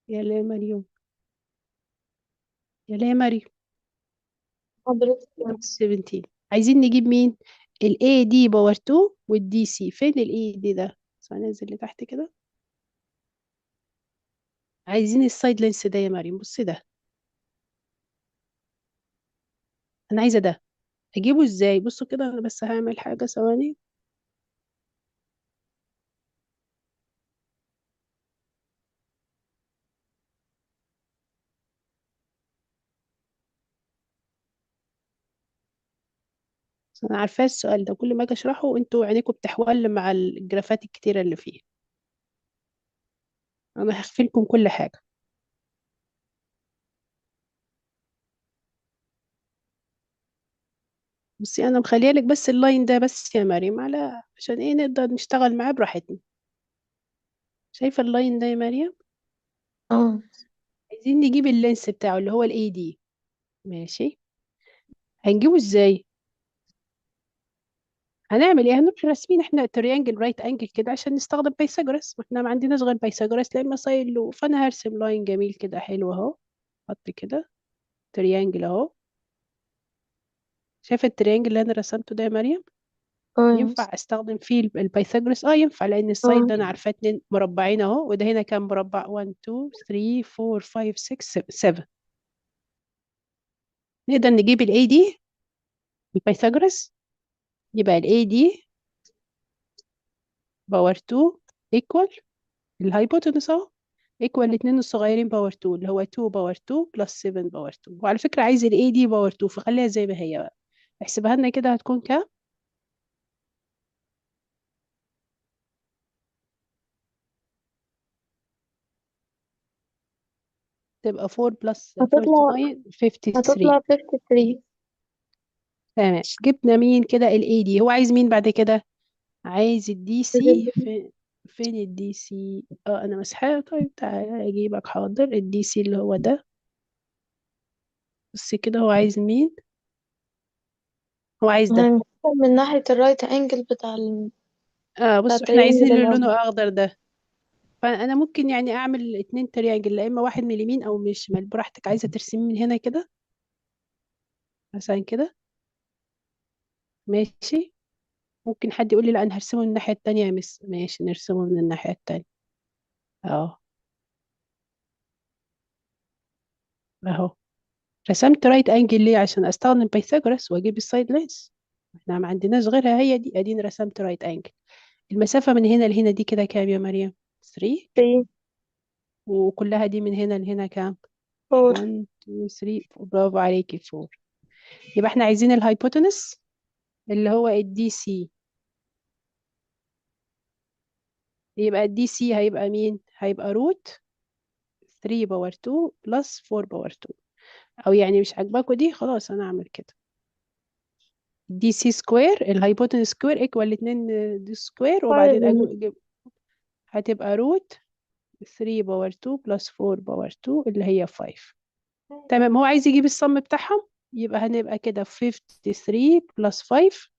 يلا يا مريم، يلا يا مريم. حضرتك. number 17، عايزين نجيب مين؟ ال AD power 2 وال DC. فين ال AD ده؟ بس هننزل لتحت كده. عايزين ال side length ده يا مريم. بصي ده، انا عايزه ده، اجيبه ازاي؟ بصوا كده، انا بس هعمل حاجه ثواني. بس انا عارفاه السؤال ده، كل ما اجي اشرحه انتوا عينيكم بتحول مع الجرافات الكتيره اللي فيه. انا هخفي لكم كل حاجه. بصي انا مخليه لك بس ال line ده بس يا مريم، على عشان ايه؟ نقدر نشتغل معاه براحتنا. شايفه ال line ده يا مريم؟ اه. عايزين نجيب ال length بتاعه اللي هو ال AD. ماشي، هنجيبه ازاي؟ هنعمل ايه؟ هنروح راسمين احنا triangle right angle كده عشان نستخدم Pythagoras، ما احنا ما عندناش غير Pythagoras لا اما sine law. فانا هرسم line جميل كده حلو اهو، حط كده triangle اهو. شايفه ال triangle اللي انا رسمته ده يا مريم؟ اه يا مس. ينفع استخدم فيه ال Pythagoras؟ اه ينفع، لان ال side اه. ده انا عارفاه اتنين مربعين اهو، وده هنا كام مربع؟ 1 2 3 4 5 6 7. نقدر نجيب ال AD بال Pythagoras. يبقى ال AD power 2 equal ال hypotenuse اهو، equal الاثنين الصغيرين power 2 اللي هو 2 power 2 plus 7 power 2. وعلى فكرة عايز ال AD power 2، فخليها زي ما هي بقى. احسبها لنا كده، هتكون كام؟ تبقى 4 plus هتطلع 49، 53. هتطلع 53. تمام، جبنا مين كده؟ ال AD. هو عايز مين بعد كده؟ عايز ال DC. فين؟ فين ال DC؟ اه انا مسحاه. طيب تعالى اجيبك، حاضر. ال DC اللي هو ده. بس كده هو عايز مين؟ هو عايز ده. هنكون من ناحية ال right angle بتاع اه بتاع بص، احنا عايزين التريانجل اللي الأول. لونه اخضر ده. فانا ممكن يعني اعمل اتنين triangle، لا اما واحد من اليمين او من الشمال، براحتك. عايزه ترسمي من هنا كده مثلا كده، ماشي. ممكن حد يقول لي لا انا هرسمه من الناحيه التانية يا مس، ماشي نرسمه من الناحيه التانية. اهو، اهو رسمت right angle ليه؟ عشان استخدم Pythagoras واجيب ال side length، احنا ما عندناش غيرها هي دي. اديني رسمت right angle. المسافه من هنا لهنا دي كده كام يا مريم؟ 3. 3. وكلها دي من هنا لهنا كام؟ 4. 1 2 3. برافو عليكي، 4. يبقى احنا عايزين ال hypotenuse اللي هو ال DC. يبقى ال DC هيبقى مين؟ هيبقى root 3 power 2 plus 4 power 2. او يعني مش عاجباكوا دي، خلاص انا اعمل كده. DC square، ال hypotenuse square equal الاتنين دي square، 5. وبعدين اجيب هتبقى root 3 power 2 plus 4 power 2 اللي هي 5. تمام، هو عايز يجيب ال sum بتاعهم، يبقى هنبقى كده 53 plus 5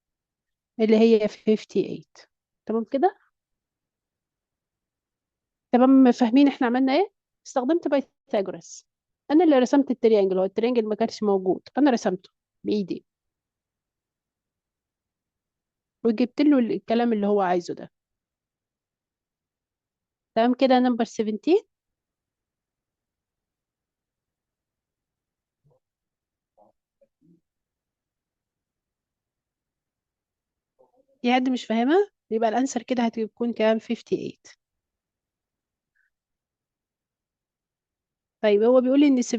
اللي هي 58. تمام كده؟ تمام، فاهمين احنا عملنا ايه؟ استخدمت Pythagoras، انا اللي رسمت ال triangle، هو ال triangle ما كانش موجود، انا رسمته بايدي وجبت له الكلام اللي هو عايزه ده. تمام كده. number 17، في حد مش فاهمها؟ يبقى ال answer كده هتكون كام؟ 58. طيب هو بيقول لي ان 17